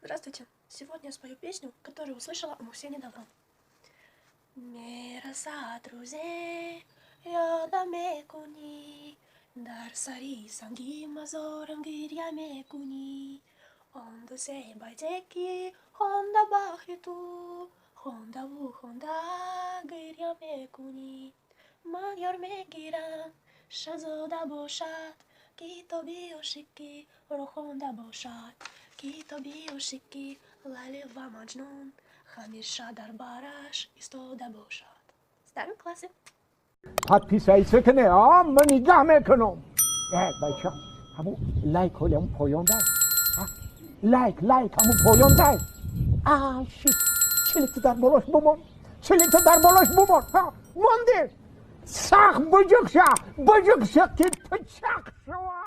Здравствуйте! Сегодня я спою песню, которую услышала о Мухсене Даврон. Мерасад рӯзе ёдам мекунӣ, дар сари санги мазорам гиря мекунӣ, он дусе байте ки хонда баҳри ту, хондаву хонда гиря мекунӣ. Ман ёр мегирам, шаҳзода бошад, китоби ошиқӣ ро хонда бошад, китоби ошиқӣ Лайлӣ ва Маҷнун ҳамеша дар бараш истода бошад. Ставим классы. Подписаться кне, а ман нигаҳ мекунам. Э, бача, ҳамун лайк ҳоли ҳамун поён дай. Лайк, лайк ҳамун поён дай. А, shit. Чиликта дар болош бумон. Чиликта дар болош бумон. Ҳа, монди. Сахт буҷуқ ша, буҷуқ ша ки пичақ шава.